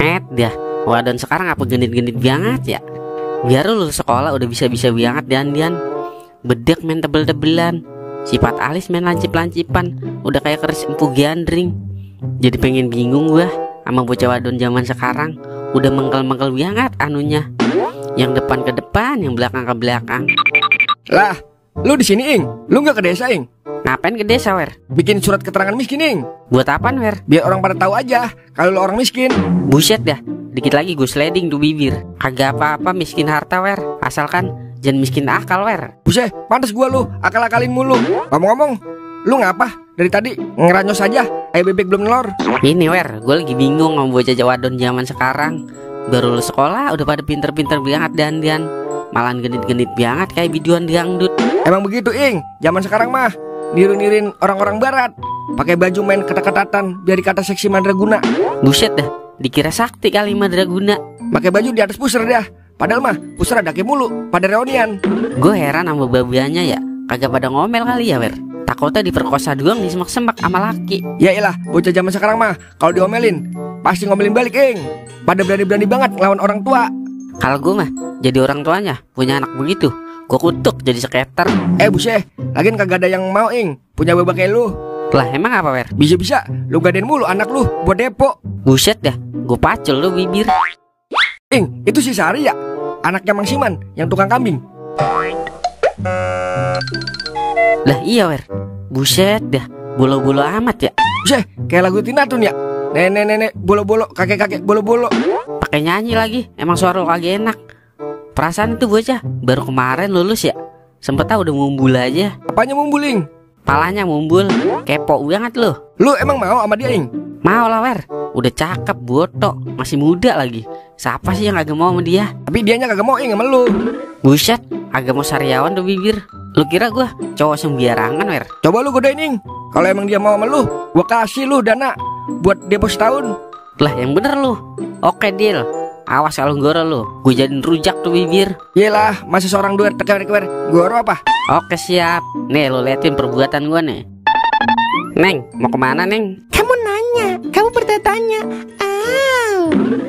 Et dah, wadon sekarang apa genit-genit banget ya. Biar lu sekolah udah bisa-bisa banget dandian. Bedek main tebel-tebelan, sifat alis main lancip-lancipan, udah kayak keris empu gandring. Jadi pengen bingung gua sama bocah wadon zaman sekarang. Udah mengkel-mengkel banget anunya. Yang depan ke depan, yang belakang ke belakang. Lah, lu di sini, Ing? Lu nggak ke desa, Ing? Ngapain ke desa, Wer? Bikin surat keterangan miskin, Ing. Buat apaan, Wer? Biar orang pada tahu aja kalau lu orang miskin. Buset dah, dikit lagi gue sliding tuh bibir. Kagak apa-apa miskin harta, Wer. Asalkan jangan miskin akal, Wer. Buset, pantas gua lu akal-akalin mulu. Ngomong-ngomong, lu ngapa? Dari tadi ngeranyos aja, kayak bebek belum nelor. Ini, Wer, gue lagi bingung sama bocah wadon zaman sekarang. Baru lulus sekolah udah pada pinter-pinter banget dandian. Malah genit-genit banget kayak biduan dangdut. Emang begitu, Ing. Zaman sekarang mah niru-nirin orang-orang barat. Pakai baju main ketat-ketatan biar dikata seksi mandraguna. Buset dah, dikira sakti kali mandraguna. Pakai baju di atas pusar dah. Padahal mah pusar ada mulu pada reunian. Gue heran sama babiannya ya. Kagak pada ngomel kali ya, Wer. Takutnya diperkosa doang di semak-semak sama laki. Ya iyalah, bocah zaman sekarang mah kalau diomelin pasti ngomelin balik, Ing. Pada berani-berani banget ngelawan orang tua. Kalau gue mah jadi orang tuanya punya anak begitu, gue kutuk jadi skater. Buset, lagian kagak ada yang mau, Ing, punya babak kayak lu. Lah emang apa, Wer? Bisa-bisa lu gadein mulu anak lu buat depo. Buset dah, gue pacul lu bibir. Ing, itu si Sari ya? Anaknya Mang Siman yang tukang kambing. Lah iya, Wer. Buset dah, bolo-bolo amat ya. Buset, kayak lagu Tina tuh ya. Nenek-nenek bolo-bolo, kakek-kakek bolo-bolo. Pakai nyanyi lagi, emang suara lo kagak enak. Perasaan itu bocah baru kemarin lulus ya. Sempet tau udah mumbul aja. Apanya mumbuling? Palanya mumbul, kepo banget lo. Lu emang mau sama dia, Ing? Mau lah, Wer. Udah cakep, botok, masih muda lagi. Siapa sih yang kagak mau sama dia? Tapi dianya kagak mau, Ing, sama lu. Buset, agak mau sariawan tuh bibir. Lu kira gua cowok sembarangan, Wer? Coba lu godain, Ing. Kalau emang dia mau sama lu, gua kasih lu dana buat depo setahun. Lah yang bener lu. Oke deal. Awas kalau goro lu, gue jadiin rujak tuh bibir. Yelah, masih seorang duet teker-teker. Goro apa? Oke siap. Nih lu liatin perbuatan gua nih. Neng, mau kemana, Neng? Kamu nanya, kamu bertanya.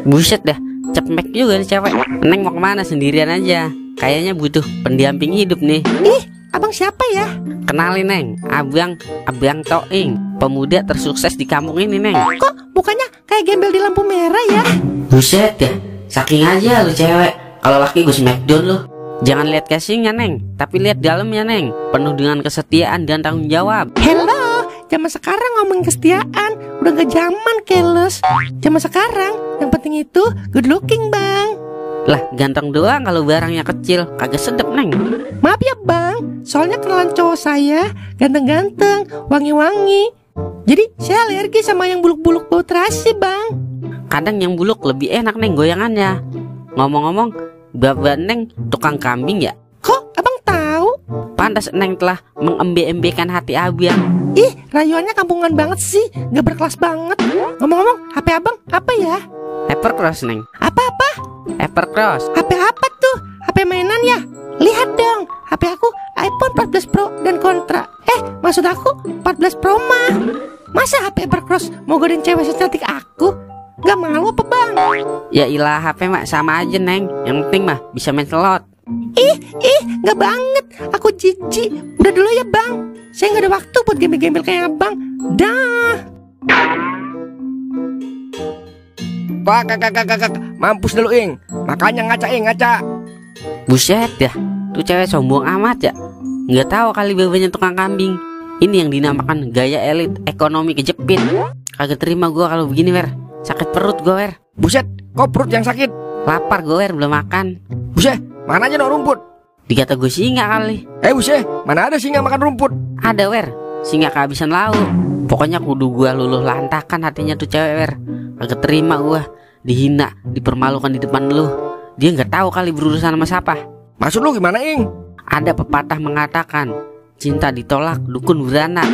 Buset dah, cepmek juga nih cewek. Neng mau kemana sendirian aja. Kayaknya butuh pendamping hidup nih. Ih, abang siapa ya? Kenalin, Neng, Abang Toing, pemuda tersukses di kampung ini, Neng. Kok mukanya kayak gembel di lampu merah ya? Buset ya, saking aja lu cewek. Kalau laki gue smackdown lu. Jangan lihat casingnya, Neng, tapi lihat dalamnya, Neng. Penuh dengan kesetiaan dan tanggung jawab. Hello, zaman sekarang ngomongin kesetiaan udah gak zaman, keles. Zaman sekarang yang penting itu good looking, bang. Lah ganteng doang kalau barangnya kecil, kagak sedep, Neng. Maaf ya bang, soalnya kenalan cowok saya ganteng-ganteng, wangi-wangi. Jadi saya alergi sama yang buluk-buluk bau terasi, bang. Kadang yang buluk lebih enak, Neng, goyangannya. Ngomong-ngomong, Bapak Neng tukang kambing ya? Kok abang tahu? Pantas Neng telah mengembe-embekan hati abang. Ih, rayuannya kampungan banget sih, gak berkelas banget. Ngomong-ngomong, HP abang apa ya? Evercross, Neng. Apa-apa? Evercross. HP apa tuh? HP mainan ya? Lihat dong, HP aku iPhone 14 Pro dan kontra. Maksud aku 14 Pro mah. Masa HP Evercross mau godain cewek secantik aku? Gak malu apa bang? Ya ilah, HP mah sama aja, Neng. Yang penting mah bisa main slot. Ih, gak banget. Aku jijik. Udah dulu ya bang. Saya gak ada waktu buat gembel-gembel kayak abang. Dah. Kakak, mampus dulu, Ing. Makanya ngaca, Ing, ngaca. Buset dah, tuh cewek sombong amat ya. Nggak tahu kali babanya tukang kambing. Ini yang dinamakan gaya elit ekonomi kejepit. Kagak terima gua kalau begini, Wer. Sakit perut gua, Wer. Buset, kok perut yang sakit? Lapar gua, Wer, belum makan. Buset, mana aja no rumput? Dikata gue singa kali. Buset, mana ada singa makan rumput? Ada, Wer, singa kehabisan lauk. Pokoknya kudu gua luluh lantakan hatinya tuh cewek, Wer. Kagak terima gua dihina, dipermalukan di depan lu. Dia nggak tahu kali berurusan sama siapa. Maksud lu gimana, Ing? Ada pepatah mengatakan, cinta ditolak dukun beranak.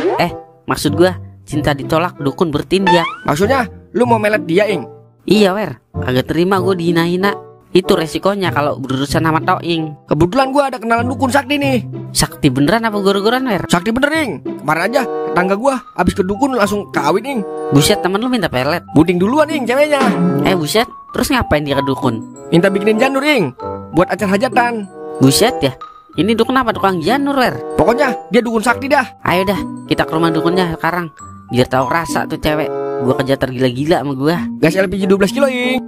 Maksud gua cinta ditolak dukun bertindak. Maksudnya lu mau melet dia, Ing? Iya, Wer, kagak terima gua dihina-hina. Itu resikonya kalau berurusan sama Toing. Kebetulan gua ada kenalan dukun sakti nih. Sakti beneran apa gor-goran, Wer? Sakti bener, Ing. Kemarin aja tetangga gua habis ke dukun langsung kawin ing. Buset, temen lu minta pelet. Bunting duluan ing ceweknya. Buset, terus ngapain dia ke dukun? Minta bikinin janur ing buat acara hajatan. Buset ya, ini dukun apa, tukang janur, Wer? Pokoknya dia dukun sakti dah. Ayo dah, kita ke rumah dukunnya sekarang. Biar tahu rasa tuh cewek. Gua kerja tergila-gila sama gua. Gas LPG 12 kilo ing.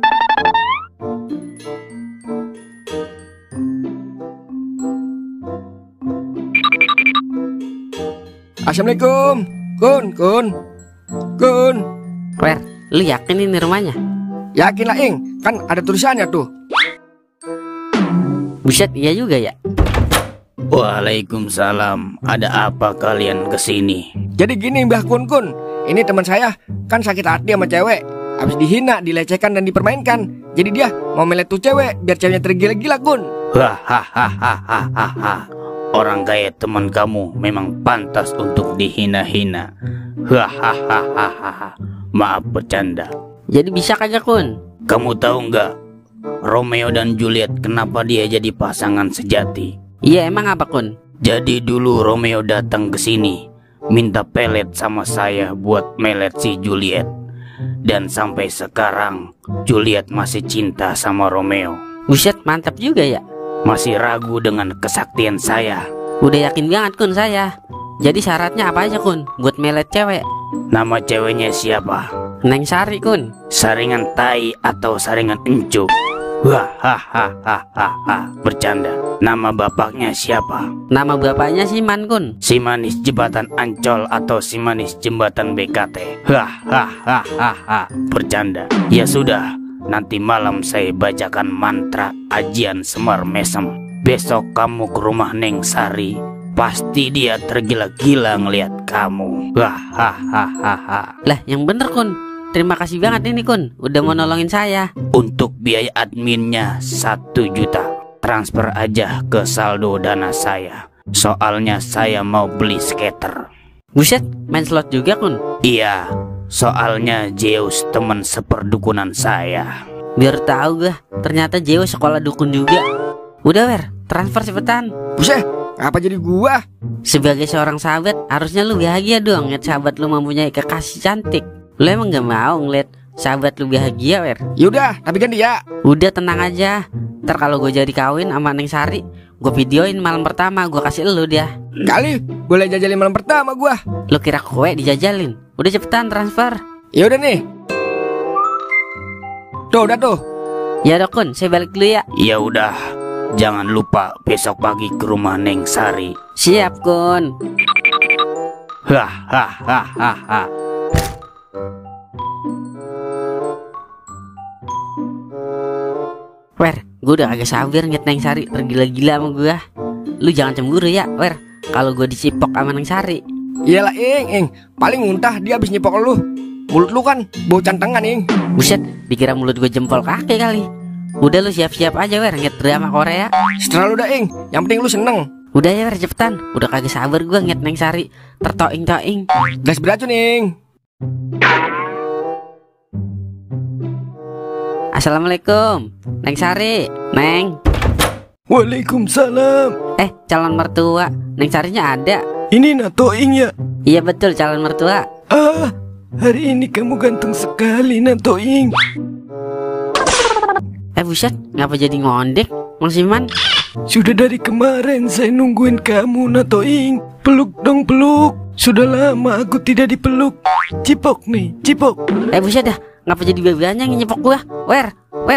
Assalamualaikum. Kun. Wer, lu yakin ini rumahnya? Yakin lah ing, kan ada tulisannya tuh. Buset, iya juga ya. Waalaikumsalam. Ada apa kalian kesini? Jadi gini Mbah Kun, ini teman saya kan sakit hati sama cewek. Habis dihina, dilecehkan dan dipermainkan. Jadi dia mau melet tuh cewek biar ceweknya tergila-gila Kun. Hahaha. Orang kayak teman kamu memang pantas untuk dihina-hina. Hahaha. Maaf bercanda. Jadi bisa kagak, Kun? Kamu tahu nggak Romeo dan Juliet kenapa dia jadi pasangan sejati? Iya, emang apa, Kun? Jadi dulu Romeo datang ke sini minta pelet sama saya buat melet si Juliet. Dan sampai sekarang Juliet masih cinta sama Romeo. Buset, mantap juga ya. Masih ragu dengan kesaktian saya. Udah yakin banget, Kun, saya. Jadi syaratnya apa aja, Kun, buat melet cewek? Nama ceweknya siapa? Neng Sari, Kun. Saringan tai atau saringan encu? Hahaha. Bercanda. Nama bapaknya siapa? Nama bapaknya Siman, Kun. Si manis jembatan Ancol atau si manis jembatan BKT? Hahaha. Bercanda. Ya sudah, nanti malam saya bacakan mantra ajian Semar Mesem. Besok kamu ke rumah Neng Sari. Pasti dia tergila-gila ngelihat kamu. Hahaha. Lah, yang bener, Kun. Terima kasih banget ini, Kun, udah mau nolongin saya. Untuk biaya adminnya 1 juta. Transfer aja ke saldo dana saya. Soalnya saya mau beli skater. Buset, main slot juga, Kun? Iya, soalnya Zeus teman seperdukunan saya. Biar tahu gua, ternyata Zeus sekolah dukun juga. Udah, Wer, transfer cepetan. Buset, ngapa jadi gua? Sebagai seorang sahabat, harusnya lu bahagia dong ngeliat sahabat lu mempunyai kekasih cantik. Lu emang gak mau ngeliat sahabat lu bahagia, Wer? Yaudah, tapi kan dia. Udah, tenang aja. Ntar kalau gue jadi kawin sama Neng Sari, gue videoin malam pertama, gue kasih lu dia. Kali boleh jajalin malam pertama gua. Lu kira kue dijajalin? Udah cepetan transfer. Yaudah nih. Tuh, udah tuh. Ya udah, Kun, saya balik dulu ya. Ya udah, jangan lupa besok pagi ke rumah Neng Sari. Siap, Kun. Hahaha. Wer, gue udah agak sabar ngeliat Neng Sari tergila-gila sama gue. Lu jangan cemburu ya, Wer, kalau gue dicipok sama Neng Sari. Iyalah ing, paling muntah dia habis nyipok lu. Mulut lu kan bau cantengan ing. Buset, dikira mulut gue jempol kaki kali. Udah lu siap-siap aja, Wer, ngeliat drama Korea. Setelah lu dah ing, yang penting lu seneng. Udah ya, Wer, cepetan. Udah kagak sabar gue ngeliat Neng Sari tertoing-toing. Gas beracun ing. Assalamualaikum, Neng Sari. Neng. Waalaikumsalam. Calon mertua Neng Sarinya ada? Ini Natoing ya? Iya betul, calon mertua. Ah, hari ini kamu ganteng sekali Natoing. Buset, ngapa jadi ngondek, Mang Siman? Sudah dari kemarin saya nungguin kamu Natoing. Peluk dong, peluk. Sudah lama aku tidak dipeluk. Cipok nih, cipok. Buset dah, ngapa jadi bebannya yang nyepok gua? Wer,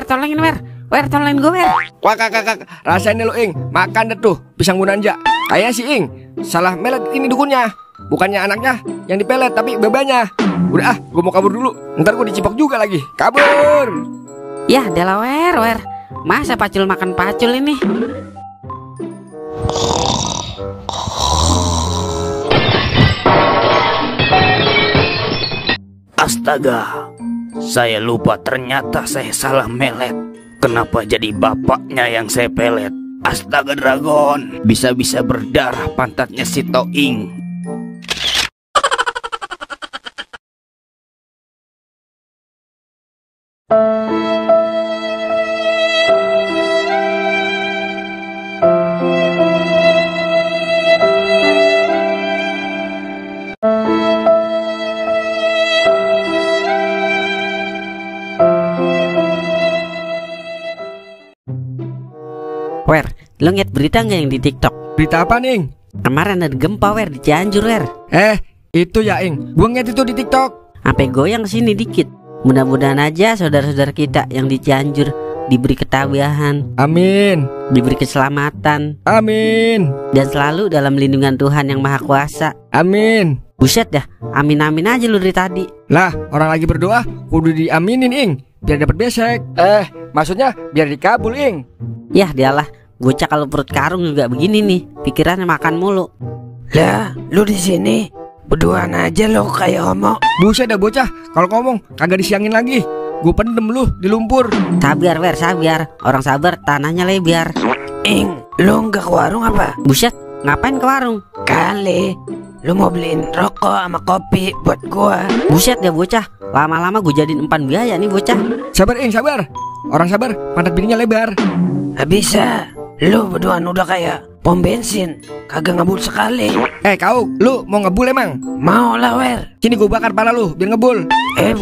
tolongin, Wer, tolongin gua, Wer. Wah kakak, rasain deh lu ing. Makan deh tuh pisang gunanja. Kayaknya si ing salah melet ini dukunnya. Bukannya anaknya yang dipelet tapi bebannya. Udah gua mau kabur dulu. Ntar gua dicipok juga lagi. Kabur. Ya, Delaware, Wer. Masa pacul makan pacul ini? Astaga, saya lupa ternyata saya salah melet. Kenapa jadi bapaknya yang saya pelet? Astaga Dragon, bisa-bisa berdarah pantatnya si Toing. Lo ngeliat berita nggak yang di TikTok? Berita apa nih, Ing? Kemarin ada gempa Wer di Cianjur Wer. Itu ya, Ing. Gua ngeliat itu di TikTok. Sampai goyang kesini dikit. Mudah-mudahan aja saudara-saudara kita yang di Cianjur diberi ketabahan, Amin. diberi keselamatan, Amin. dan selalu dalam lindungan Tuhan yang Maha Kuasa. Amin. Buset dah, amin-amin aja lu dari tadi. Lah, orang lagi berdoa kudu diaminin, Ing, biar dapat besek. Maksudnya biar dikabul, Ing. Yah dialah, bocah kalau perut karung juga begini nih, pikirannya makan mulu. Lah, lu di sini berduaan aja lo kayak homo. Buset dah bocah, kalau ngomong kagak disiangin lagi. Gue pendem lu di lumpur. Sabar Wer, sabar. Orang sabar tanahnya lebar. Ing, lu nggak ke warung apa? Buset, ngapain ke warung? Kali lu mau beliin rokok sama kopi buat gua. Buset ya bocah, lama-lama gue jadiin empan biaya nih bocah. Sabar, Ing, sabar. Orang sabar, pantat bininya lebar. Nggak bisa, lu berduaan udah kayak pom bensin, kagak ngebul sekali. Kau, lu mau ngebul emang? Mau lah Wer. Sini gue bakar pala lu biar ngebul.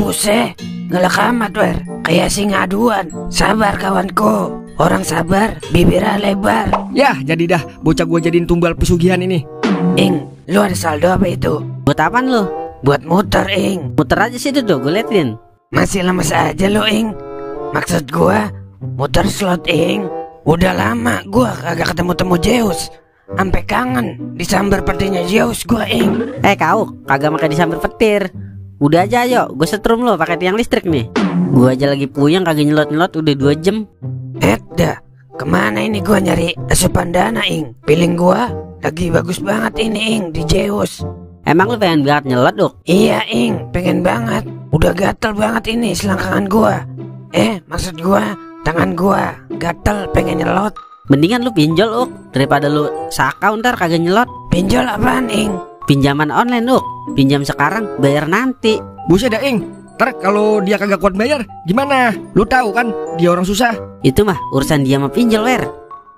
Buset, ngelak amat Wer, kayak singa aduan. Sabar kawanku, orang sabar bibirnya lebar. Yah, jadi dah bocah gue jadiin tumbal pesugihan ini. Ing, lu ada saldo apa itu? Buat apaan lu? Buat muter Ing. Muter aja situ tuh, gue liatin. Masih lemes aja lu Ing. Maksud gua muter slot Ing. Udah lama gua kagak ketemu Zeus. Sampai kangen disambar petinya Zeus gua Ing. Kau kagak makai disambar petir. Udah aja ayo, gue setrum lo pakai tiang listrik nih. Gue aja lagi puyeng kagak nyelot-nyelot udah 2 jam. Dah, kemana ini gua nyari asupan dana Ing? Feeling gua lagi bagus banget ini Ing di Zeus. Emang lu pengen banget nyelot Uk? Iya Ing, pengen banget. Udah gatel banget ini selangkangan gua. Maksud gua tangan gua gatel pengen nyelot. Mendingan lu pinjol Uk, daripada lu sakau ntar kagak nyelot. Pinjol apaan Ing? Pinjaman online Uk, pinjam sekarang bayar nanti. Buset dah, Ing. Ntar kalau dia kagak kuat bayar gimana? Lu tahu kan dia orang susah. Itu mah urusan dia sama pinjol Wer.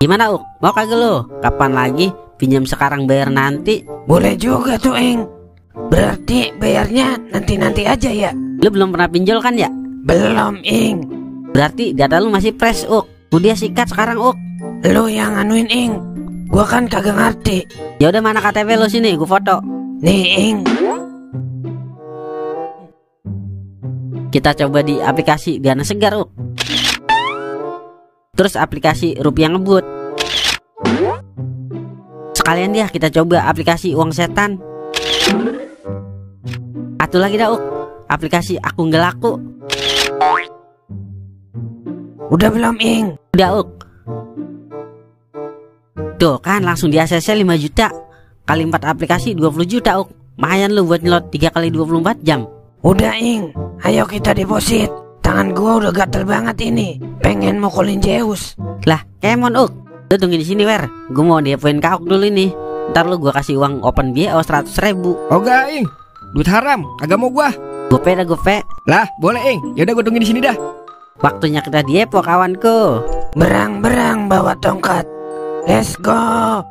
Gimana Uk, mau kagak lu? Kapan lagi pinjam sekarang bayar nanti? Boleh juga tuh Ing. Berarti bayarnya nanti-nanti aja ya? Lu belum pernah pinjol kan ya? Belum Ing. Berarti data lu masih fresh Uk. Udah sikat sekarang Uk. Lu yang anuin Ing. Gua kan kagak ngerti. Ya udah mana KTP lu sini, gua foto. Nih Ing. Kita coba di aplikasi Dana Segar Uk. Terus aplikasi Rupiah Ngebut. Sekalian dia kita coba aplikasi Uang Setan. Satu lagi dah Uk, aplikasi Aku Nggak Laku. Udah belum Ing? Udah Uk. Tuh kan langsung di ACC 5 juta. Kali 4 aplikasi 20 juta Uk. Lumayan lu buat nyelot 3 kali 24 jam. Udah Ing, ayo kita deposit. Tangan gua udah gatel banget ini. Pengen mukulin Zeus. Lah, kemon Uk. Lu tunggu di sini Wer. Gua mau diepoin Kak Uk dulu ini. Ntar lu gua kasih uang open BO 100.000. Oga, Ing. Duit haram, kagak mau gua. Gope dah gope. Lah, boleh, Ing. Yaudah gua tungguin di sini dah. Waktunya kita diepo kawanku. Berang-berang bawa tongkat. Let's go.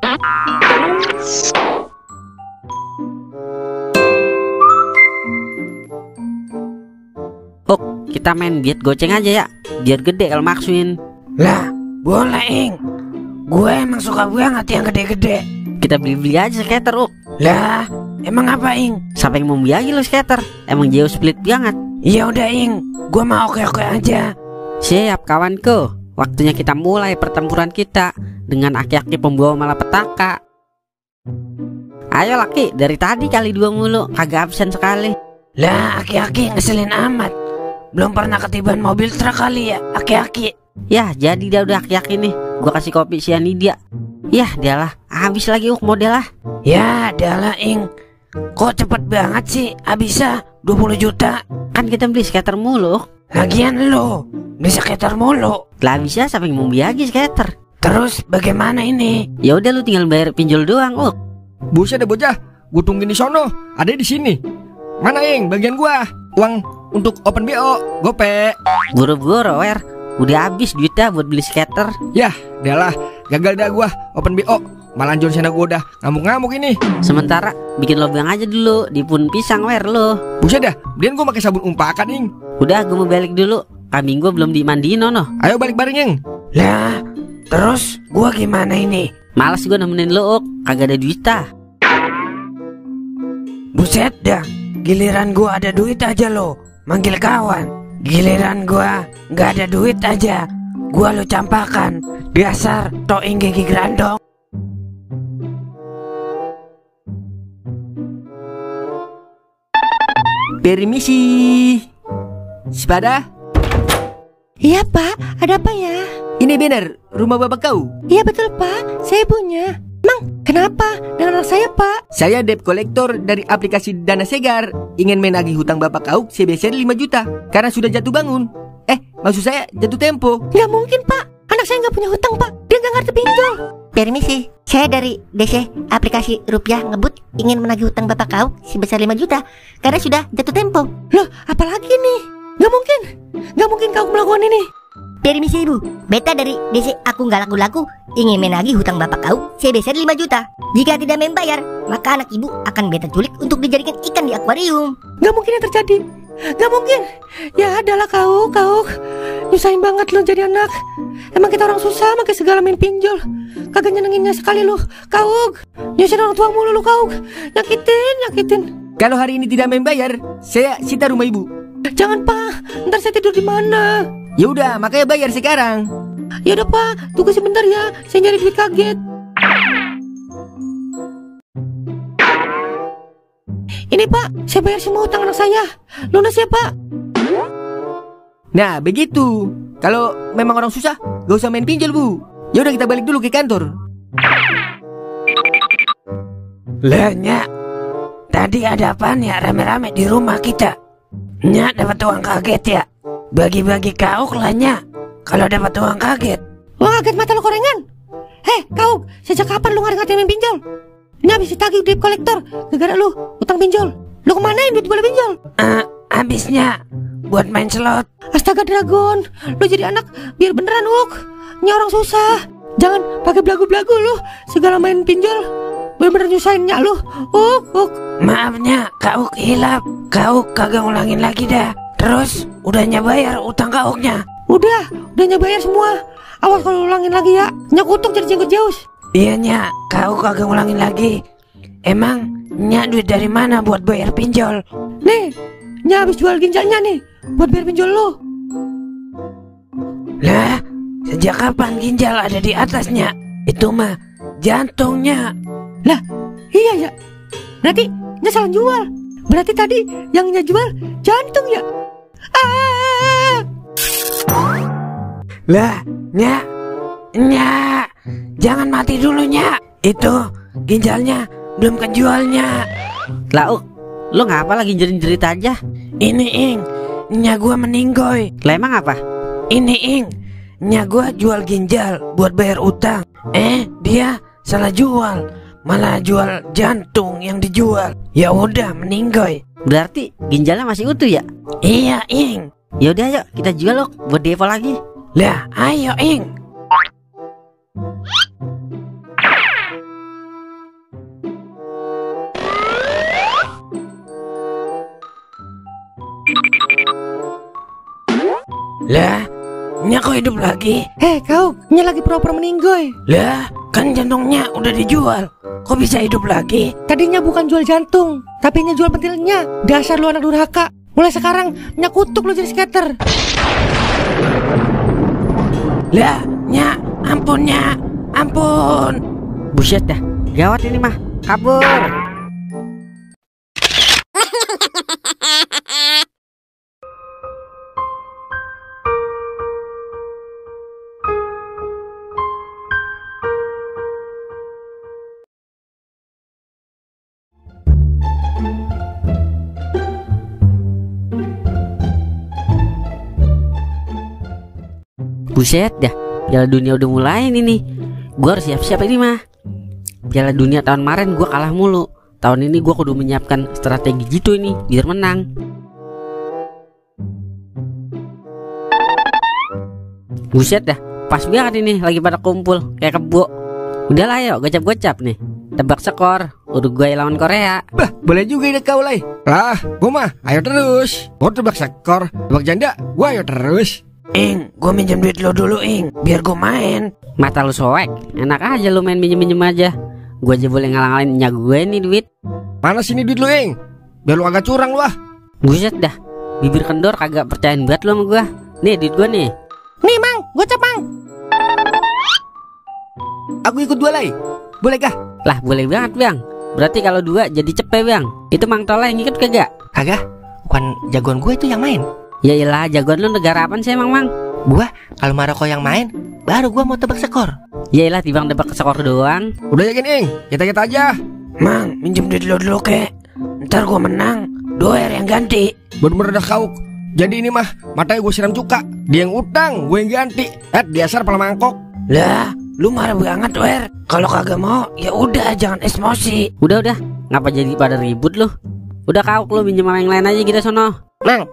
Uk, kita main biet goceng aja ya. Biar gede kalau maksuin. Lah, boleh Ing. Gue emang suka banget yang gede-gede. Kita beli-beli aja skater Uk. Lah, emang apa Ing? Siapa yang mau biagi lu skater? Emang jauh split banget. Ya udah Ing, gue mau oke-oke aja. Siap kawanku. Waktunya kita mulai pertempuran kita dengan aki-aki pembawa malapetaka. Ayo laki, dari tadi kali 2 mulu, kagak absen sekali. Lah, aki-aki ngeselin amat. Belum pernah ketiban mobil truk kali ya, aki-aki. Yah, jadi dia udah aki-aki nih. Gua kasih kopi sianida. Yah, dialah, habis lagi Uk model lah. Ya, adalah Ing. Kok cepet banget sih habisnya 20 juta? Kan kita beli skater mulu Uk. Lagian lo bisa skater mulu. Lah bisa siapa yang mau biagi skater? Terus bagaimana ini? Ya udah lu tinggal bayar pinjol doang Uk. Buset deh bocah, gua tungguin di sono. Ada di sini. Mana, Ing? Bagian gua. Uang untuk open BO, gope. Buru-buru Wer. Udah habis duitnya buat beli skater. Yah, dialah. Gagal dah gua open BO. Malah John Cena gua udah ngamuk-ngamuk ini. Sementara bikin lobang aja dulu di pun pisang Wer lo. Buset dah, kemudian gua pakai sabun umpakan, Ing. Udah gue mau balik dulu. Kambing gue belum dimandiin no. Ayo balik bareng, Ing. Lah, Terus gua gimana ini? Males gue nemenin lo, Ok. Kagak ada duitah. Buset dah, giliran gua ada duit aja lo manggil kawan. Giliran gua nggak ada duit aja, gua lo campakan. Dasar toing gigi grandong. Permisi. Sepada? Iya Pak, ada apa ya? Ini benar rumah bapak kau? Iya betul Pak, saya ibunya. Emang kenapa dengan anak saya Pak? Saya debt collector dari aplikasi Dana Segar. Ingin menagih hutang bapak kau sebesar 5 juta karena sudah jatuh bangun. Maksud saya jatuh tempo. Nggak mungkin Pak, anak saya nggak punya hutang Pak. Dia nggak ngerti pinjol. Permisi, saya dari DC aplikasi Rupiah Ngebut ingin menagih hutang bapak kau sebesar 5 juta karena sudah jatuh tempo. Loh, apalagi nih? Nggak mungkin kau melakukan ini. Permisi ibu, beta dari DC Aku Nggak Laku-Laku ingin menagih hutang bapak kau sebesar 5 juta. Jika tidak membayar, maka anak ibu akan beta culik untuk dijadikan ikan di akuarium. Nggak mungkin yang terjadi. Nggak mungkin. Ya adalah kau nyusahin banget lo jadi anak. Emang kita orang susah pakai segala main pinjol. Kagak nyenenginnya sekali lo, kau nyusahin orang tua mulu lo kau. Nyakitin. Kalau hari ini tidak membayar, saya sita rumah ibu. Jangan Pak, ntar saya tidur di mana? Ya udah, makanya bayar sekarang. Ya udah Pak, tunggu sebentar ya. Saya nyari duit kaget. Ini Pak, saya bayar semua hutang anak saya. Lunas ya Pak. Nah begitu. Kalau memang orang susah, gak usah main pinjol bu. Ya udah kita balik dulu ke kantor. Lah Nyak, tadi ada apaan ya rame-rame di rumah kita? Nyak dapat uang kaget ya? Bagi-bagi kauk lah Nyak, kalau dapat uang kaget. Uang kaget mata lo korengan. Kau, sejak kapan lu ngerti main pinjol? Ini habis ditagih debt collector gara-gara lu utang pinjol. Lu kemanain duit bola pinjol? Habisnya buat main slot. Astaga Dragon, lu jadi anak biar beneran Uk. Ini orang susah. Jangan pakai belagu-belagu lu. Segala main pinjol bener-bener nyusahin Nyak lu. Uk. Maafnya Kak Uk hilap. Kak Uk kagak ngulangin lagi dah. Terus udah nyabayar utang Kak Uknya? Udah nyabayar semua. Awas kalau ulangin lagi ya. Nyak kutuk jadi jenggot Zeus. Iya Nyak, Kak Uk kagak ngulangin lagi. Emang Nyak duit dari mana buat bayar pinjol? Nih, Nyak habis jual ginjalnya nih buat bayar pinjol lu. Lah, sejak kapan ginjal ada di atasnya? Itu mah jantungnya. Lah, iya ya. Berarti Nyak salah jual. Berarti tadi yang Nyak jual jantung ya. Lah, Nyak, jangan mati dulu Nyak. Itu ginjalnya belum kejualnya. Lah Ok, lo ngapa lagi jerit-jerit aja? Ini Ing, Nyak gua meninggoy. Lah emang apa? Ini Ing, Nyak gua jual ginjal buat bayar utang. Dia salah jual, malah jual jantung yang dijual. Ya udah meninggoy. Berarti ginjalnya masih utuh ya? Iya Ing. Ya udah yuk kita jual Ok buat depo lagi. Lah ayo Ing. Lah, Nyak kok hidup lagi? Kau, Nyak lagi pura-pura meninggoy. Lah, kan jantungnya udah dijual. Kok bisa hidup lagi? Tadinya bukan jual jantung, tapi Nyak jual pentilnya. Dasar lu anak durhaka. Mulai sekarang Nyak kutuk lu jadi skater. Lah, Nyak, ampun Nyak, ampun. Buset dah, gawat ini mah. Kabur. Buset dah, Piala Dunia udah mulai nih. Gua harus siap-siap ini mah. Piala Dunia tahun kemarin gua kalah mulu. Tahun ini gua kudu menyiapkan strategi gitu ini biar menang. Buset dah, pas banget ini lagi pada kumpul kayak kebo. Udahlah yuk gocap-gocap nih. Tebak skor Uruguay lawan Korea. Bah, boleh juga ide kau Lai. Lah, gua mah ayo terus. Mau tebak skor, tebak janda, gua ayo terus. Ing, gua minjem duit lo dulu Ing, biar gua main. Mata lu soek, enak aja lu main minjem-minjem aja. Gue aja boleh ngalang-ngalangin nyak gue nih duit. Mana sini duit lu, Ing? Biar lu agak curang lu ah. Buset dah, bibir kendor kagak percayaan banget lu sama gue. Nih duit gue nih. Nih mang, gocap mang. Aku ikut 2 lay. Bolehkah? Lah boleh banget bang. Berarti kalau 2 jadi cepet bang. Itu Mang Tola yang ikut kagak? Kagak, bukan jagoan gue itu yang main. Ya iyalah, jagoan lu negara apaan sih emang Mang? Gua kalau Maroko yang main, baru gua mau tebak skor. Ya iyalah, tibang tebak skor doang. Udah yakin, Ing? Kita aja. Mang, minjem duit lo dulu kek. Ntar gua menang, doer yang ganti. Bener-bener dah kau. Jadi ini mah matanya gue siram cuka. Dia yang utang, gue yang ganti. Dasar pala mangkok. Lah, lu marah banget, Wer. Kalau kagak mau, ya udah jangan emosi. Udah, ngapa jadi pada ribut lu? Udah kau lu minjem sama yang lain aja gitu sono. Mang,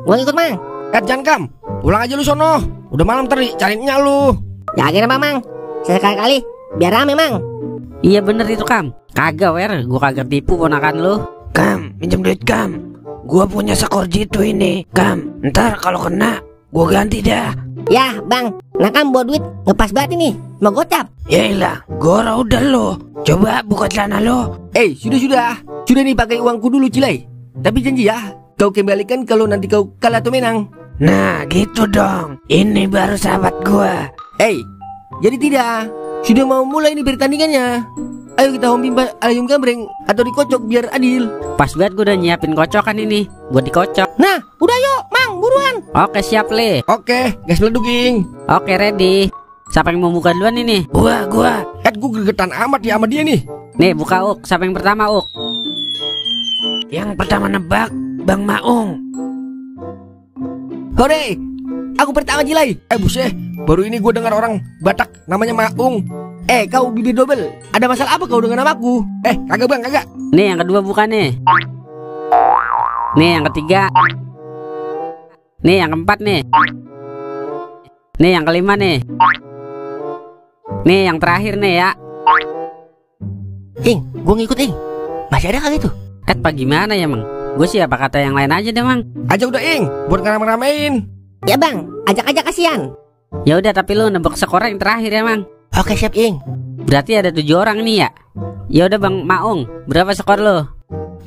gua ikut mang. Jangan kam. Pulang aja lu sono. Udah malam tadi carinya lu. Yakin apa mang? Sekali-kali biar rame mang. Iya bener itu Kam. Kagak Wer, gua kagak tipu ponakan lu. Kam, minjem duit Kam. Gua punya skor jitu ini, Kam. Ntar kalau kena, gua ganti dah. Ya bang, nah kan buat duit ngepas banget ini. Mau gocap. Yailah, gora udah lo. Coba buka celana lo. Sudah. Sudah nih pakai uangku dulu Cilai. Tapi janji ya, kau kembalikan kalau nanti kau kalah atau menang. Nah gitu dong. Ini baru sahabat gua. Jadi tidak. Sudah mau mulai nih pertandingannya. Ayo kita hompimpa ayam gambreng atau dikocok biar adil. Pas banget gua udah nyiapin kocokan ini buat dikocok. Nah, udah yuk, mang, buruan. Oke siap Le. Oke, gas meleduk Ing. Oke ready. Siapa yang mau buka duluan ini? Gua. Gue gregetan amat ya sama dia nih. Nih buka Uk. Siapa yang pertama Uk? Yang pertama nebak Bang Maung. Hore, aku pertama Cilai. Buset, baru ini gue dengar orang Batak namanya Maung. Kau bibir double. Ada masalah apa kau dengan namaku? Kagak bang, kagak. Nih yang kedua buka nih. Nih yang ketiga. Nih yang keempat nih. Nih yang kelima nih. Nih yang terakhir nih ya. Ing, gua ngikut Ing. Masih ada kagak tuh? Apa gimana ya Mang? Gue sih apa kata yang lain aja deh Mang. Aja udah Ing, buat ngeram-ngeramein. Ya bang, ajak aja kasihan. Ya udah tapi lu nebak skor yang terakhir ya Mang. Oke siap Ing. Berarti ada 7 orang nih ya. Ya udah Bang Maung, berapa skor lo?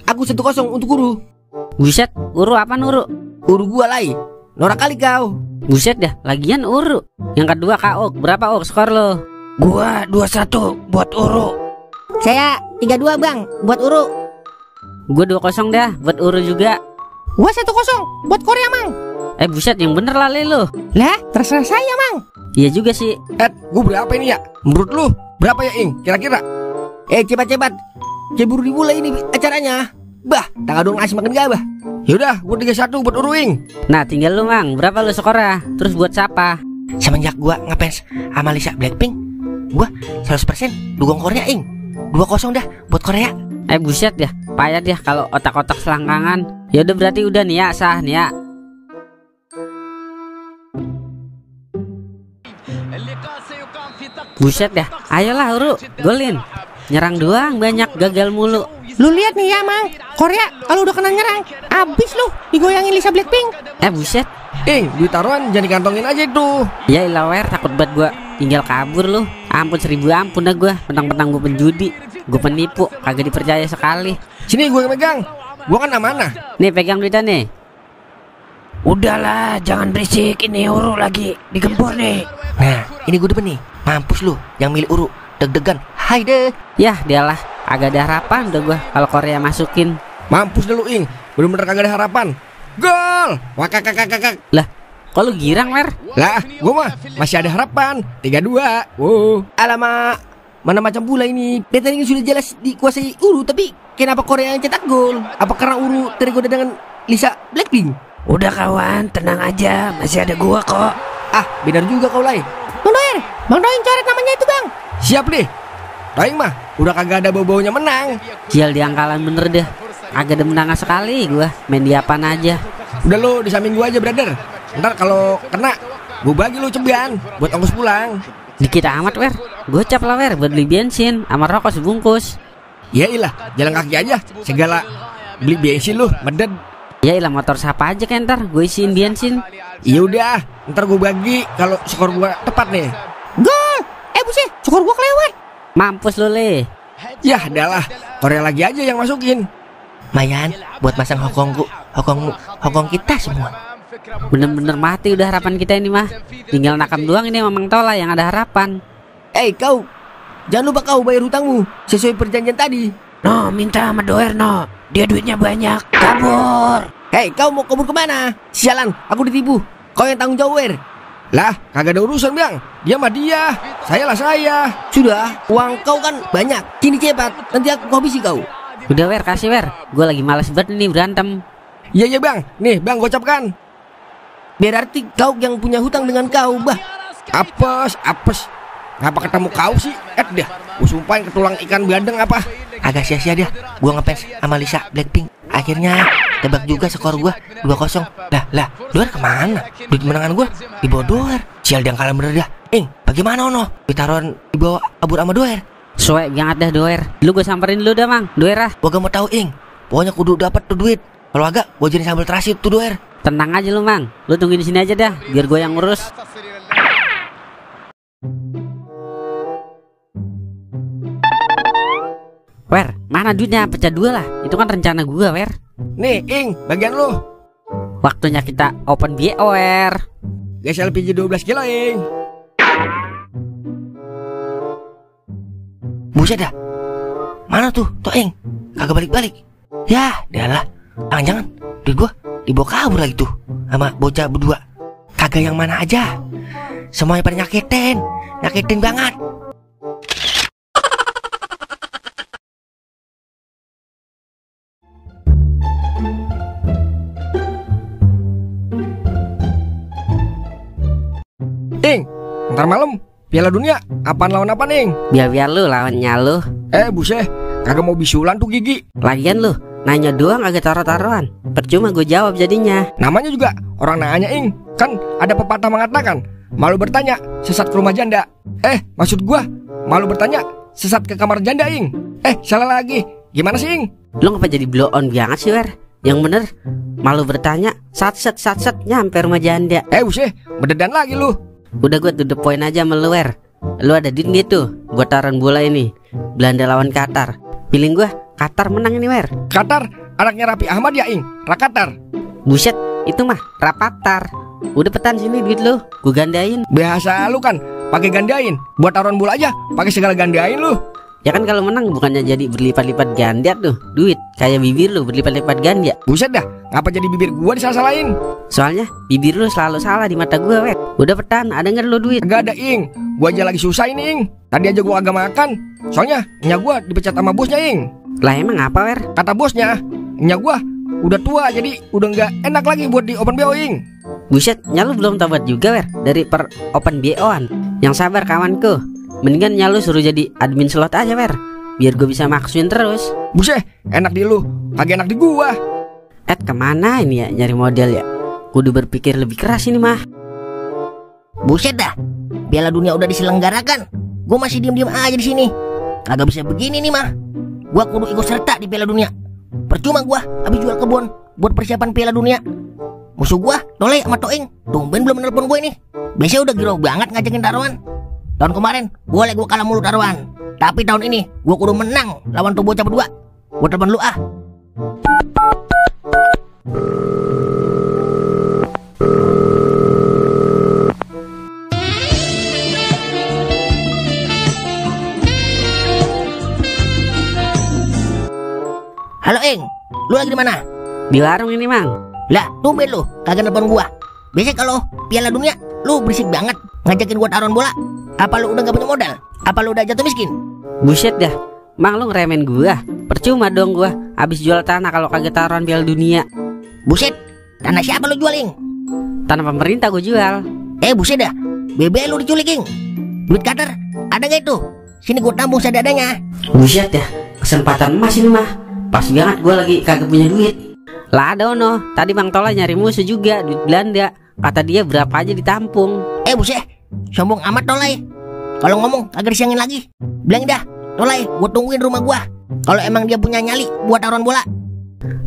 Aku 1-0 untuk Uru. Buset, Uru apa Uru? Uru gua Lai. Norak kali kau. Buset dah, lagian Uru. Yang kedua Kak Uk, berapa Uk skor lo? Gua 2-1 buat Uru. Saya 3-2 bang, buat Uru. Gue 2-0 dah, buat Uru juga. Gua 1-0 buat Korea mang. Buset, yang bener lah Le lo. Lah, terserah saya mang. Iya juga sih. Gue berapa ini ya? Menurut lu berapa ya Ing? Kira-kira? Cepat. Keburu dimulai ini acaranya. Bah, tangga dong ngasih makan gabah. Yaudah, gue 3-1 buat Uru Ing. Nah tinggal lu Mang, berapa lu skornya? Terus buat siapa? Semenjak gua ngefans sama Lisa Blackpink, gua 100% dukung Korea Ing. 2-0 dah buat Korea. Buset ya, payah dia kalau otak-otak selangkangan. Ya udah berarti udah nih ya, sah nih ya. Buset dah, ayolah Uru, golin. Nyerang doang banyak, gagal mulu. Lu lihat nih ya mang, Korea kalau udah kena nyerang, abis lu digoyangin Lisa Blackpink. Buset. Ing, duit taruhan jangan dikantongin aja itu. Ya ilah Wer, takut banget gua tinggal kabur lu. Ampun 1000 ampun dah gua, mentang-mentang gua penjudi. Gua penipu, kagak dipercaya sekali. Sini gue megang. Gua kan amanah. Nih pegang duitnya nih. Udahlah, jangan berisik. Ini Uru lagi digempur nih. Nah, ini gue demen nih. Mampus lu, yang milih Uru deg-degan. Hai deh. Yah dialah, agak ada harapan udah gua kalau Korea masukin. Mampus deh lu Ing, bener-bener kagak ada harapan. Gol! Wakak. Lah, kok lu girang Wer? Lah, gua mah masih ada harapan. 3-2. Wow. Alamak, mana macam pula ini. Pertandingan sudah jelas dikuasai Uru, tapi kenapa Korea yang cetak gol? Apa karena Uru tergoda dengan Lisa Blackpink? Udah kawan, tenang aja. Masih ada gua kok. Benar juga kau Lai. Bang Doing coret namanya itu bang. Siap deh. Doing mah udah kagak ada bau-baunya menang. Sial diangkalan bener deh. Agak ada menang sekali gua, main di apaan aja. Udah lo di samping gua aja brother. Ntar kalau kena gua bagi lo ceban buat ongkos pulang. Dikit amat Wer, gocap lah Wer buat beli bensin sama rokok sebungkus. Ya ilah, jalan kaki aja segala beli bensin lo meded. Ya ilah motor siapa aja kan ntar gue isiin bensin. Iya udah, ntar gua bagi kalau skor gua tepat nih. Gol, buset, skor gua kelewat. Mampus lu Le. Yah adalah, Korea lagi aja yang masukin. Mayan buat masang hokong kita semua. Bener-bener mati udah harapan kita ini mah. Tinggal nakam doang ini Mang Tola yang ada harapan. Kau, jangan lupa kau bayar hutangmu sesuai perjanjian tadi. No, minta sama Doer no. Dia duitnya banyak. Kabur. Kau mau kabur kemana? Sialan, aku ditipu. Kau yang tanggung jawab, Wer. Lah, kagak ada urusan, Bang. Dia mah dia, saya lah saya. Sudah, uang kau kan banyak. Kini cepat, nanti aku habisi kau. Udah Wer, kasih Wer. Gue lagi males banget nih berantem. Iya Bang. Nih Bang, gocapkan. Biar arti kau yang punya hutang dengan kau, bah. Apes. Ngapa ketemu kau sih? Dah, gue sumpahin ketulang ikan bandeng apa. Agak sia-sia dia. Gua ngefans sama Lisa Blackpink. Akhirnya tebak juga skor gua 2-0. Lah, Doer kemana? Duit menangan gua dibawa Doer. Sial, dia kalah bener dah. Bagaimana Ono? Ditaruhan dibawa abur sama Doer. Soek banget dah Doer. Lu gue samperin dulu dah Mang, Doer ah. Gua gak mau tahu, Pokoknya kudu dapat tuh duit. Kalau agak, gua jadi sambal terasi tuh Doer. Tenang aja lu Mang. Lu tunggu di sini aja dah, biar gue yang ngurus. Wer, mana duitnya? Pecah 2 lah. Itu kan rencana gua, Wer. Nih, bagian lu. Waktunya kita open BO, Wer. Guys, LPG 12 kilo, Buset dah. Mana tuh, Toeng? Kagak balik-balik. Yah, dah lah. Jangan-jangan duit gua dibawa kabur lagi tuh sama bocah berdua. Kagak yang mana aja. Semuanya pada nyakitin banget. Ntar malam Piala Dunia, apaan lawan apa nih? Biar lu lawannya lu. Buset, kagak mau bisulan tuh gigi. Lagian lu nanya doang agak taruh-taruhan. Percuma gue jawab jadinya. Namanya juga orang nanya, Kan ada pepatah mengatakan, malu bertanya, sesat ke rumah janda. Maksud gua, malu bertanya, sesat ke kamar janda, salah lagi. Gimana sih, Lu ngapa jadi blow on banget sih, Wer? Yang bener, malu bertanya, satset nyampe rumah janda. Buset, bededan lagi lu. Udah gue to the point aja sama lu, Wer. Lu ada duit gitu, gue taruhan bola ini Belanda lawan Qatar. Feeling gue Qatar menang ini, Wer. Qatar, anaknya Raffi Ahmad ya, Rakatar. Buset, itu mah Rapatar. Udah petan sini duit lu, gue gandain. Biasa lu kan, pakai gandain. Buat taruhan bola aja, pakai segala gandain lu. Ya kan kalau menang bukannya jadi berlipat-lipat ganda tuh duit. Kayak bibir lu berlipat-lipat ganda. Buset dah, ngapa jadi bibir gua disalah-salahin? Soalnya bibir lu selalu salah di mata gua, Wer. Udah petan, ada nggak lu duit? Gak ada, Gua aja lagi susah ini, Tadi aja gua agak makan. Soalnya nyak gua dipecat sama bosnya, Lah emang apa, Wer? Kata bosnya, nyak gua udah tua jadi udah nggak enak lagi buat di open BO, Buset, nyalu belum tabat juga, Wer. Dari per open BO-an. Yang sabar kawanku. Mendingan nyalu suruh jadi admin slot aja, Wer. Biar gue bisa maksuin terus. Buset, enak di lu, kagak enak di gua. Kemana ini ya nyari model ya? Kudu berpikir lebih keras ini mah. Buset dah, Piala Dunia udah diselenggarakan, gue masih diem-diem aja di sini. Kagak bisa begini nih mah. Gua kudu ikut serta di Piala Dunia. Percuma gua habis jual kebun buat persiapan Piala Dunia. Musuh gua Tole sama Toeng tumben belum nelpon gue nih. Biasanya udah giro banget ngajakin taruhan. Tahun kemarin boleh gua kalah mulu taruhan, tapi tahun ini gua kudu menang lawan tuh bocah berdua. Gua telepon lu ah. Halo Eng, lu lagi di mana? Di warung ini, Mang. Lah, tumben lu kagak nelpon gua. Biasanya kalau Piala Dunia lu berisik banget ngajakin gua taruhan bola. Apa lu udah gak punya modal? Apa lu udah jatuh miskin? Buset dah, Mang lu ngeremen gua. Percuma dong gua habis jual tanah kalau kagak taruhan Piala Dunia. Buset, tanah siapa lu jual, Eng? Tanah pemerintah gua jual. Buset dah, bebek lu diculik, Eng. Duit Qatar ada gak itu? Sini gua tampung seadanya. Buset dah, kesempatan emas ini mah. Pas banget gua lagi kagak punya duit. Lah ada Ono, tadi Bang Tola nyari musuh juga, duit Belanda. Kata dia berapa aja ditampung. Buset, sombong amat Tolai. Kalau ngomong kagak disangin lagi. Bilang dah, Tolai, gua tungguin rumah gua. Kalau emang dia punya nyali buat taruhan bola.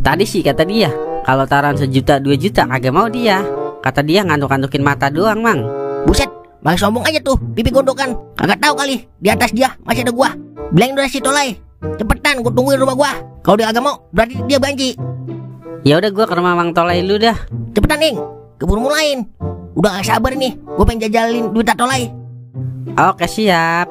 Tadi sih kata dia, kalau taruhan 1 juta 2 juta kagak mau dia. Kata dia ngantuk-ngantukin mata doang, Mang. Buset, Bang sombong aja tuh, pipi gondokan. Kagak tahu kali, di atas dia masih ada gua. Bilangin udah si Tolai. Cepetan, gua tungguin rumah gua. Kalau dia agak mau, berarti dia banci. Ya udah gua ke rumah Mang Tolai lu dah. Cepetan, Ing. Keburu mulain. Udah gak sabar nih, gua pengen jajalin duit Tolai. Oke siap.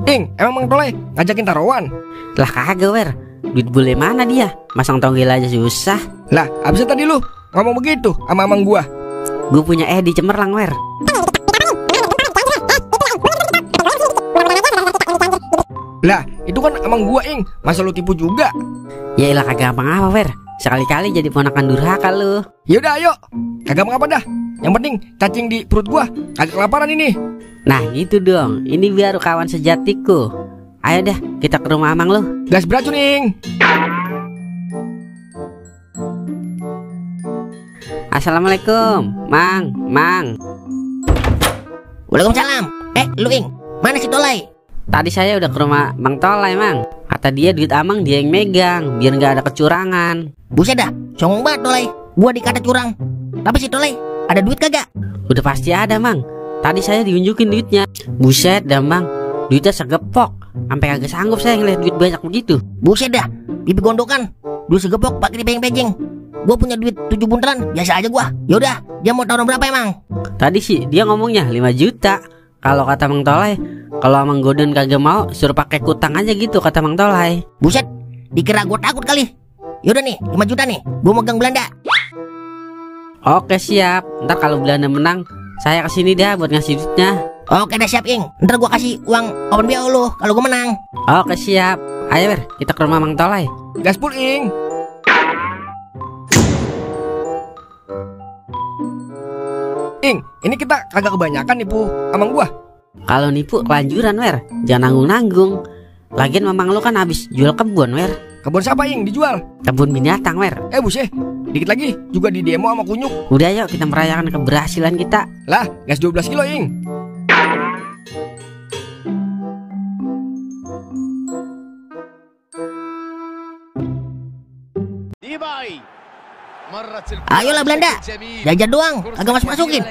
Ing, emang Mang Tolai ngajakin taruhan? Lah kagak wer. Duit bule mana dia? Masang tonggel aja susah. Lah, abisnya tadi lu ngomong begitu sama amang gua. Gue punya di Cemerlang wer. Lah, itu kan amang gua, Ing. Masa lu tipu juga? Ya ilah kagak apa-apa wer. Sekali-kali jadi ponakan durhaka lu. Yaudah, ayo. Kagak apa-apa dah. Yang penting cacing di perut gua kagak kelaparan ini. Nah gitu dong. Ini biar kawan sejatiku. Ayo dah kita ke rumah amang lu. Gas beracun, Ing. Assalamualaikum, Mang. Waalaikumsalam. Lu Ing, mana si Tolai? Tadi saya udah ke rumah Mang Tolai, Mang. Kata dia duit amang dia yang megang, biar nggak ada kecurangan. Buset dah, songong banget Tolai. Gua dikata curang. Tapi si Tolai ada duit kagak? Udah pasti ada, Mang. Tadi saya diunjukin duitnya. Buset dah, Mang. Duitnya segepok. Sampai kagak sanggup saya ngeliat duit banyak begitu. Buset dah, pipi gondokan. Duit segepok pakai dipejeng-pejeng. Gua punya duit 7 buntelan, biasa aja gua. Yaudah, dia mau taruh berapa emang? Tadi sih dia ngomongnya 5 juta. Kalau kata Mang Tolai, kalau Mang Goden kagak mau, suruh pakai kutang aja gitu kata Mang Tolai. Buset, dikira gua takut kali. Yaudah nih, 5 juta nih, gua megang Belanda. Oke siap. Ntar kalau Belanda menang, saya kesini dah buat ngasih duitnya. Oke dah siap Ing. Ntar gua kasih uang open BO lu kalau gua menang. Oke siap. Ayo Ber, kita ke rumah Mang Tolai. Gaspol, Ing. Ing, ini kita kagak kebanyakan nipu amang gua. Kalau nipu kelanjuran Wer, jangan nanggung-nanggung. Lagian mamang lu kan habis jual kebun Wer. Kebun siapa, Ing, dijual? Kebun binatang Wer. Buset, dikit lagi juga di demo sama kunyuk. Udah yuk kita merayakan keberhasilan kita. Lah, gas 12 kilo, Ing. Ayolah Belanda, jajan doang, kagak masuk-masukin.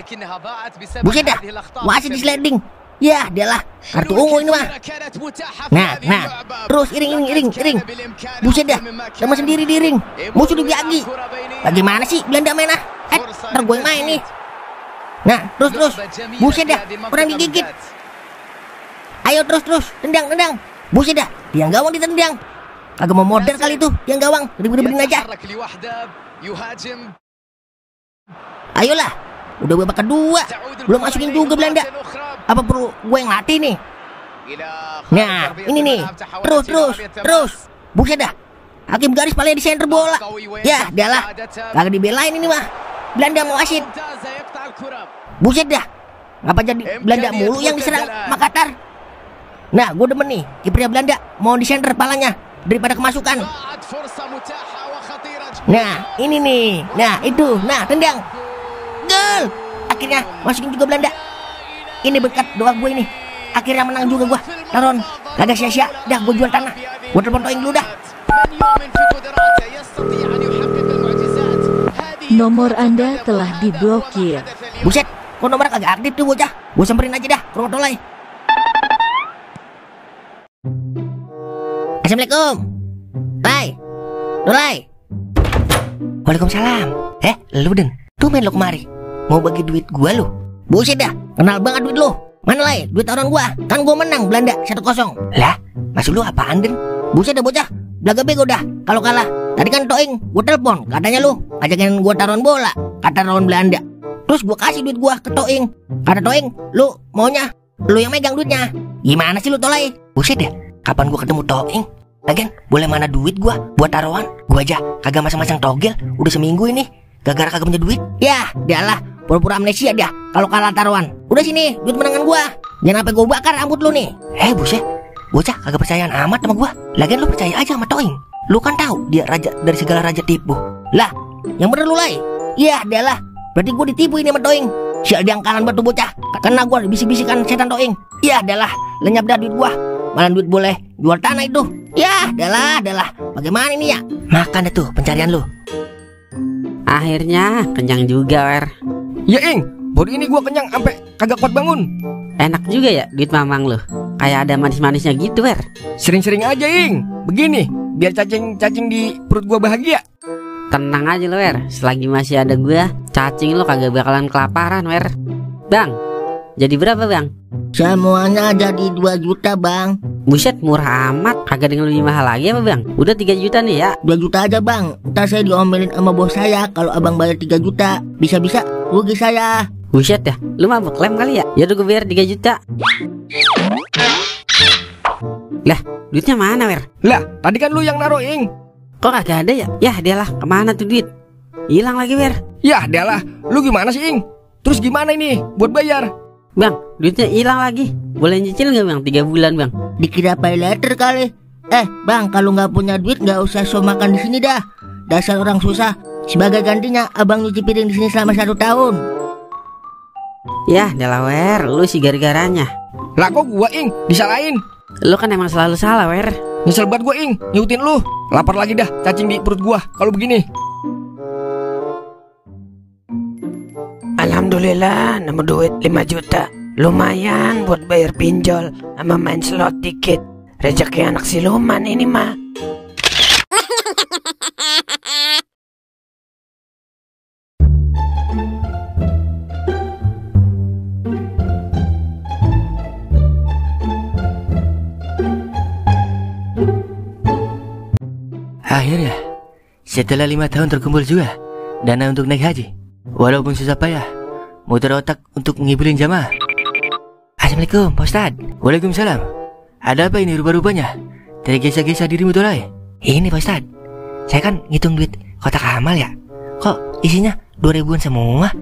Buset dah, wasit di sliding. Ya, dialah kartu ungu ini mah. Nah, terus iring. Buset dah, sama sendiri di ring. Musuh dibiagi. Bagaimana sih Belanda main ah? Ntar gue yang main nih. Nah, terus. Buset dah, orang digigit. Ayo terus, tendang. Buset dah, tiang gawang ditendang. Kagak mau modern kali tuh, tiang gawang, ribet-ribetin aja. Ayolah, udah babak kedua, belum masukin juga Belanda. Apa perlu gue yang latih nih? Nah, ini nih, terus. Buset dah, hakim garis palanya di center bola. Ya, dialah, kagak dibelain ini mah. Belanda mau wasit. Buset dah, ngapa jadi Belanda mulu yang diserang Makatar? Nah, gue demen nih, kipernya Belanda mau di center palanya daripada kemasukan. Nah, ini nih. Nah, itu. Nah, tendang. Gol. Akhirnya masukin juga Belanda. Ini berkat doa gue ini. Akhirnya menang juga gue. Taron, kagak sia-sia. Dah, gue jual tanah. Gue telepon Toing dulu dah. Nomor Anda telah diblokir. Buset, kok nomor kagak aktif tuh bocah. Gue samperin aja dah ke rumah Tolai. Assalamualaikum. Tolai. Waalaikumsalam. Lu Den, tuh main lo kemari. Mau bagi duit gua lu? Buset dah, kenal banget duit lu. Mana Lai, duit taruhan gua. Kan gua menang Belanda 1-0. Lah, maksud lu apaan Den? Buset dah bocah, belaga bego dah kalau kalah. Tadi kan Toing, gua telepon, katanya lu ajakin gua taruhan bola, kata lawan Belanda. Terus gua kasih duit gua ke Toing. Kata Toing, lu maunya lu yang megang duitnya. Gimana sih lu Tolai? Buset dah, kapan gua ketemu Toing? Lagian boleh mana duit gua buat taruhan? Gua aja kagak masang-masang togel udah seminggu ini. Gara-gara kagak punya duit. Ya, dialah pura-pura amnesia dia kalau kalah taruhan. Udah sini, duit menangan gua. Jangan sampai gua bakar rambut lu nih. Buset. Bocah kagak percayaan amat sama gua. Lagian lu percaya aja sama Toing. Lu kan tahu dia raja dari segala raja tipu. Lah, yang bener lu Lai. Iya, dialah. Berarti gua ditipu ini sama Toing. Sial diangkalan batu bocah. Karena gua bisik-bisikan setan Toing. Iya, dialah. Lenyap dah duit gua. Malah duit boleh jual tanah itu. Ya, adalah. Bagaimana ini ya? Makan deh tuh pencarian lu. Akhirnya kenyang juga Wer. Ya Ing, Baru ini gua kenyang sampai kagak kuat bangun. Enak juga ya duit mamang lu. Kayak ada manis-manisnya gitu, Wer. Sering-sering aja, Ing. Begini, biar cacing-cacing di perut gua bahagia. Tenang aja lo, Wer. Selagi masih ada gua, cacing lo kagak bakalan kelaparan, Wer. Bang, jadi berapa, Bang? Semuanya jadi 2 juta, Bang. Buset, murah amat. Kagak ada yang lebih mahal lagi apa, Bang? Udah 3 juta nih ya. 2 juta aja, Bang. Ntar saya diomelin sama bos saya kalau abang bayar 3 juta. Bisa-bisa rugi saya. Buset ya, lu mabuk lem kali ya? Yaudah gue bayar 3 juta. Lah, duitnya mana, Wer? Lah, tadi kan lu yang naruh, Ing. Kok kagak ada ya? Yah, dialah, kemana tuh duit? Hilang lagi, Wer. Yah, dialah. Lu gimana sih, Ing? Terus gimana ini buat bayar? Bang, duitnya hilang lagi. Boleh nyicil nggak, Bang? 3 bulan, Bang. Dikira pay letter kali. Bang, kalau nggak punya duit nggak usah so makan di sini dah. Dasar orang susah. Sebagai gantinya, abang nyuci piring di sini selama 1 tahun. Yah, dialah, Wer. Lu sih gara-garanya. Lah kok gua, Ing, disalahin? Lu kan emang selalu salah, Wer. Nyesel banget gua, Ing, nyutin lu. Lapar lagi dah cacing di perut gua kalau begini. Alhamdulillah, nemu duit 5 juta. Lumayan buat bayar pinjol sama main slot dikit. Rezeki anak siluman ini mah. Akhirnya, setelah 5 tahun terkumpul juga dana untuk naik haji. Walaupun susah payah, muter otak untuk ngibulin jamaah. Assalamualaikum, Pak Ustadz. Waalaikumsalam. Ada apa ini rupa-rupanya? Tergesa-gesa dirimu tolai. Ini Pak Ustadz, saya kan ngitung duit kotak amal ya. Kok isinya 2000-an semua?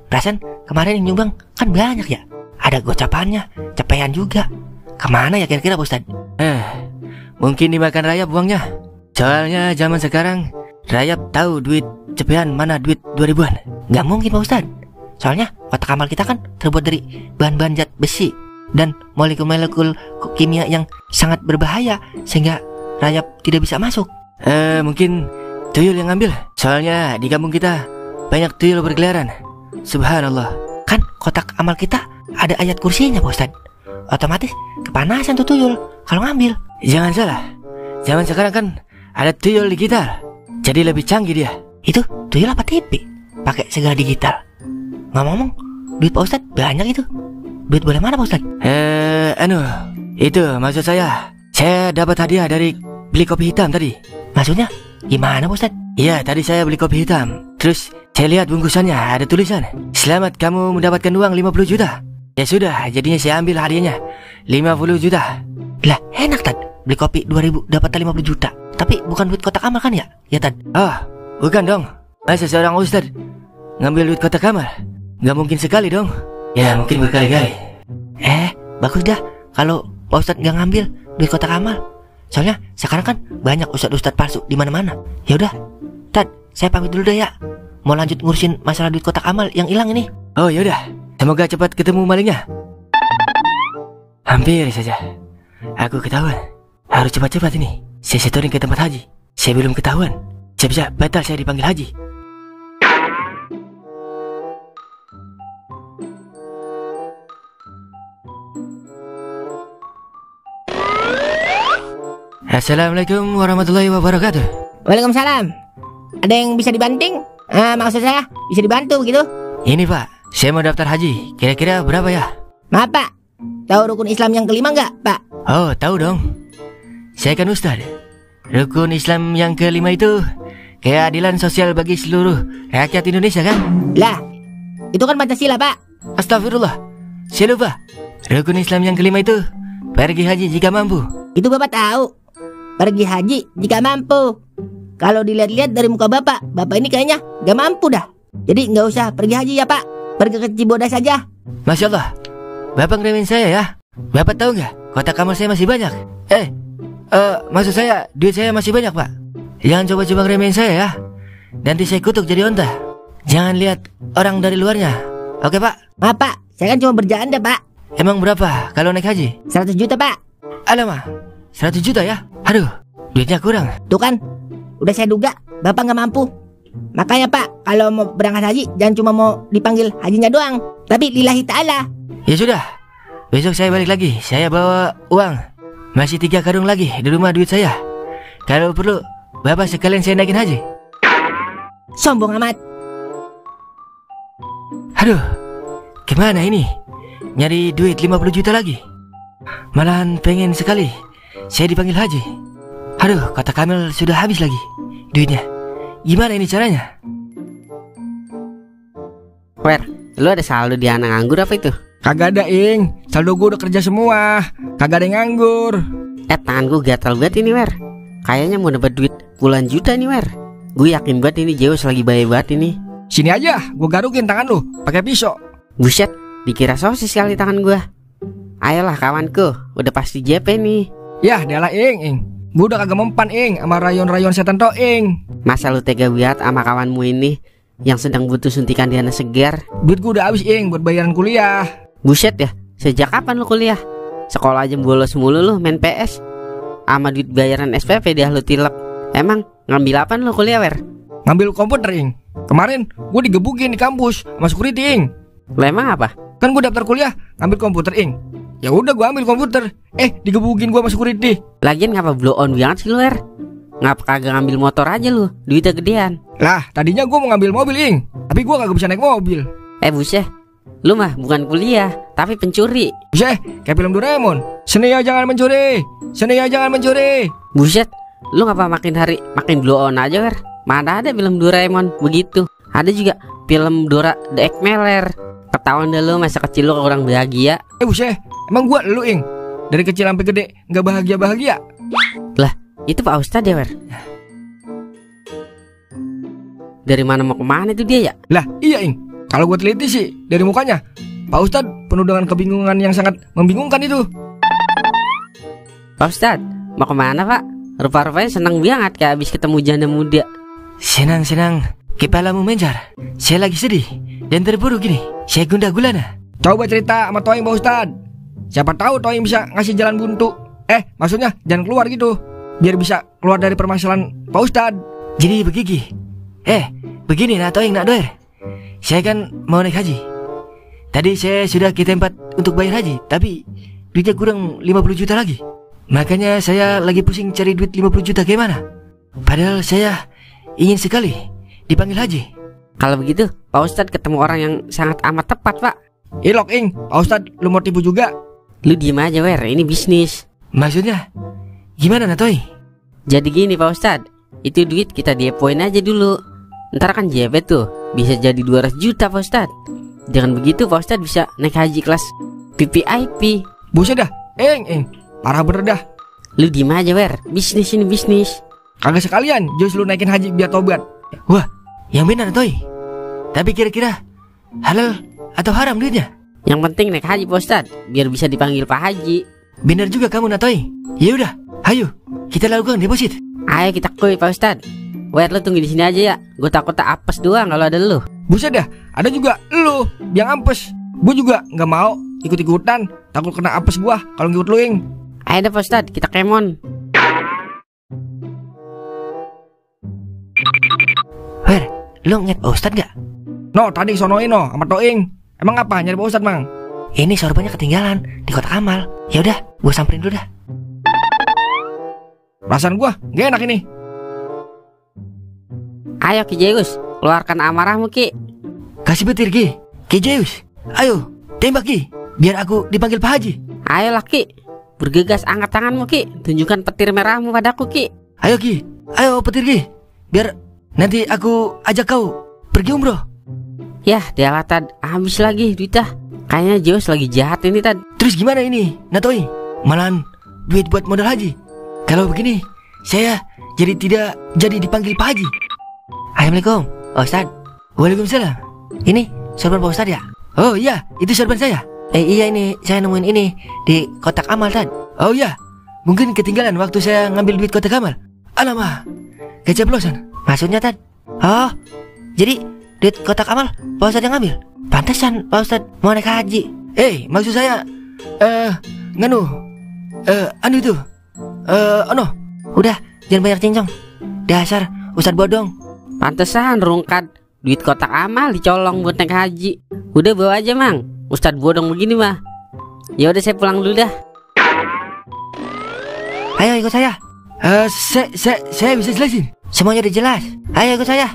Perasaan kemarin yang nyumbang kan banyak ya. Ada gocapannya, cepean juga. Kemana ya kira-kira Pak Ustadz? Mungkin dimakan rayap uangnya. Soalnya zaman sekarang rayap tahu duit cepean mana duit 2000-an. Gak mungkin Pak Ustadz. Soalnya kotak amal kita kan terbuat dari bahan-bahan zat besi dan molekul-molekul kimia yang sangat berbahaya sehingga rayap tidak bisa masuk. Mungkin tuyul yang ngambil. Soalnya di kampung kita banyak tuyul berkeliaran. Subhanallah. Kan kotak amal kita ada ayat kursinya Pak Ustadz. Otomatis kepanasan tuh tuyul kalau ngambil. Jangan salah, zaman sekarang kan ada tuyul digital, jadi lebih canggih dia. Itu tuyul apa TV? Pakai segala digital. Ngomong-ngomong, duit Pak Ustadz banyak itu. Duit boleh mana Pak Ustadz? Itu maksud saya. Saya dapat hadiah dari beli kopi hitam tadi. Maksudnya gimana Pak Ustadz? Iya, tadi saya beli kopi hitam. Terus saya lihat bungkusannya ada tulisan, "Selamat kamu mendapatkan uang 50 juta." Ya sudah, jadinya saya ambil hadiahnya 50 juta. Lah, enak Tad. Beli kopi 2000 dapat 50 juta. Tapi bukan duit kotak amal kan ya? Ya Tad. Oh, bukan dong. Masa seorang ustadz ngambil duit kotak amal? Gak mungkin sekali dong. Ya mungkin berkali-kali. Bagus dah kalau Pak Ustadz gak ngambil duit kotak amal. Soalnya sekarang kan banyak ustadz-ustadz palsu di mana-mana. Ya udah, Tad, saya pamit dulu dah ya. Mau lanjut ngurusin masalah duit kotak amal yang hilang ini. Oh yaudah, semoga cepat ketemu malingnya. Hampir saja aku ketahuan. Harus cepat-cepat ini. Saya setorin ke tempat haji. Saya belum ketahuan. Saya bisa batal saya dipanggil haji. Assalamualaikum warahmatullahi wabarakatuh. Waalaikumsalam. Ada yang bisa dibanting? Maksud saya bisa dibantu begitu? Ini Pak, saya mau daftar haji. Kira-kira berapa ya? Maaf Pak, tahu rukun Islam yang kelima nggak Pak? Oh, tahu dong. Saya kan Ustadz. Rukun Islam yang kelima itu keadilan sosial bagi seluruh rakyat Indonesia kan? Lah, itu kan Pancasila Pak. Astagfirullah, saya lupa. Rukun Islam yang kelima itu pergi haji jika mampu. Itu Bapak tahu. Pergi haji jika mampu. Kalau dilihat-lihat dari muka Bapak ini kayaknya gak mampu dah. Jadi gak usah pergi haji ya Pak. Pergi ke Cibodas saja. Masya Allah, Bapak ngeremehin saya ya. Bapak tahu gak, kotak amal saya masih banyak. Maksud saya, duit saya masih banyak Pak. Jangan coba-coba ngeremehin saya ya. Nanti saya kutuk jadi onta. Jangan lihat orang dari luarnya. Oke Pak? Maaf Pak, saya kan cuma bercanda Pak. Emang berapa kalau naik haji? 100 juta Pak. Alamak, 100 juta ya? Aduh, duitnya kurang. Tuh kan, udah saya duga Bapak gak mampu. Makanya Pak, kalau mau berangkat haji jangan cuma mau dipanggil hajinya doang, tapi lillahi ta'ala. Ya sudah, besok saya balik lagi. Saya bawa uang. Masih 3 karung lagi di rumah duit saya. Kalau perlu, Bapak sekalian saya naikin haji. Sombong amat. Aduh, gimana ini? Nyari duit 50 juta lagi. Malahan pengen sekali saya dipanggil haji. Aduh, kata Kamil sudah habis lagi duitnya. Gimana ini caranya? Wer, lu ada saldo di anak nganggur apa itu? Kagak ada, Ing. Saldo gue udah kerja semua. Kagak ada yang nganggur. Tangan gue gatal banget ini, Wer. Kayaknya mau dapat duit puluhan juta nih, Wer. Gue yakin banget ini Zeus lagi baik banget ini. Sini aja, gue garukin tangan lu pakai pisau. Buset, dikira sosis kali tangan gue. Ayolah kawanku, udah pasti JP nih. Yah, dialah, Ing. Gue udah kagak mempan, Ing, sama rayon-rayon setan to, Ing. Masa lu tega banget sama kawanmu ini yang sedang butuh suntikan dana segar? Duit gue udah habis, Ing, buat bayaran kuliah. Buset ya, sejak kapan lu kuliah? Sekolah aja bolos mulu lu main PS. Sama duit bayaran SPP dia lu tilep. Emang ngambil apaan lu kuliah, Wer? Ngambil komputer, Ing. Kemarin gue digebukin di kampus sama security, Ing. Lu emang apa? Kan gue daftar kuliah ngambil komputer, Ing. Ya udah gue ambil komputer. Digebukin gue sama security. Lagian ngapa blow on banget sih lu, Wer? Ngapa kagak ngambil motor aja lu? Duitnya gedean. Lah, tadinya gue mau ngambil mobil, Ing. Tapi gue kagak bisa naik mobil. Buset, lu mah bukan kuliah, tapi pencuri. Buset, kayak film Doraemon. Senia jangan mencuri. Senia jangan mencuri. Buset, lu ngapa makin hari makin blow on aja, Wer? Mana ada film Doraemon begitu. Ada juga film Dora the Explorer. Ketahuan dah lu masa kecil lu kurang bahagia. Buset, emang gue lu, Ing? Dari kecil sampai gede gak bahagia-bahagia. Lah, itu Pak Ustadz ya, Wer? Dari mana mau kemana itu dia ya? Lah, iya, Ing. Kalau gue teliti sih dari mukanya, Pak Ustadz penuh dengan kebingungan yang sangat membingungkan itu. Pak Ustadz, mau kemana, Pak? Rupa-rupanya senang banget kayak habis ketemu janda muda. Senang-senang, kepalamu menjar. Saya lagi sedih dan terburu gini. Saya gundah gulana. Coba cerita sama Toing, Pak Ustadz. Siapa tahu Toing bisa ngasih jalan buntu. Maksudnya jalan keluar gitu, biar bisa keluar dari permasalahan Pak Ustadz. Jadi begigi. Begini nak Toing nak doer. Saya kan mau naik haji. Tadi saya sudah ke tempat untuk bayar haji, tapi duitnya kurang 50 juta lagi. Makanya saya lagi pusing cari duit 50 juta gimana. Padahal saya ingin sekali dipanggil haji. Kalau begitu, Pak Ustadz ketemu orang yang sangat amat tepat, Pak. Ilok, Ing. Pak Ustadz, lu mau tipu juga? Lu diem aja, Wer. Ini bisnis. Maksudnya gimana Natoi? Jadi gini, Pak Ustadz. Itu duit kita depoin aja dulu. Ntar kan JP tuh bisa jadi 200 juta, Pak Ustadz. Dengan begitu Pak Ustadz bisa naik haji kelas VVIP. Buset dah, Ing. Parah bener dah. Lu diem aja, Wer. Bisnis ini bisnis. Kagak sekalian Jos lu naikin haji biar tobat. Wah, yang benar Toy. Tapi kira-kira halal atau haram duitnya? Yang penting naik haji, Pak Ustadz, biar bisa dipanggil Pak Haji. Benar juga kamu Natoy. Ya udah, ayo kita lakukan deposit. Ayo kita kuy, Pak Ustadz. Wer, lu tunggu di sini aja ya. Gue takut tak apes doang kalau ada lu. Buset dah, ada juga lu yang apes. Gue juga nggak mau ikut-ikutan, takut kena apes gua kalau ngikut lu, Ing. Ayo deh Pak Ustadz, kita kemon. Wer, lu ngeliat Pak Ustadz gak? No, tadi sonoin no sama Toing. Emang apa nyari Pak Ustadz, Mang? Ini sorbannya ketinggalan di kotak amal. Ya udah, gua samperin dulu dah. Perasaan gua gak enak ini. Ayo Ki Zeus, keluarkan amarahmu Ki. Kasih petir Ki. Ki Zeus, ayo tembak Ki, biar aku dipanggil Pak Haji. Ayolah Ki, bergegas angkat tanganmu Ki. Tunjukkan petir merahmu padaku Ki. Ayo Ki, ayo petir Ki, biar nanti aku ajak kau pergi umroh. Yah, dialah Tad, habis lagi duitnya. Kayaknya Zeus lagi jahat ini Tad. Terus gimana ini Natoi? Malahan duit buat modal haji. Kalau begini saya jadi tidak jadi dipanggil Pak Haji. Assalamualaikum Pak Ustadz. Waalaikumsalam. Ini sorban Pak Ustadz ya? Oh iya, itu sorban saya. Iya ini saya nemuin ini di kotak amal Tad. Oh iya, mungkin ketinggalan waktu saya ngambil duit kotak amal. Alamak, keceplosan. Maksudnya Tad? Oh, jadi duit kotak amal Pak Ustadz yang ngambil? Pantesan Pak Ustadz mau naik haji. Maksud saya nganu anu itu udah jangan banyak cincong. Dasar Ustadz bodong. Pantesan rungkat Duit kotak amal dicolong buat naik haji. Udah bawa aja Mang. Ustadz bodong begini mah. Ya udah saya pulang dulu dah. Ayo ikut saya. Saya bisa jelasin. Semuanya udah jelas. Ayo ikut saya.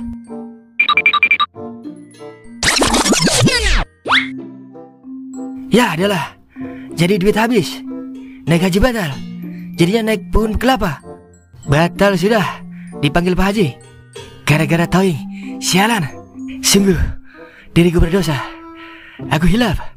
Ya adalah. Jadi duit habis. Naik haji batal. Jadinya naik pohon kelapa. Batal sudah. Dipanggil Pak Haji. Gara-gara towing. Sialan. Sungguh diriku berdosa. Aku hilaf.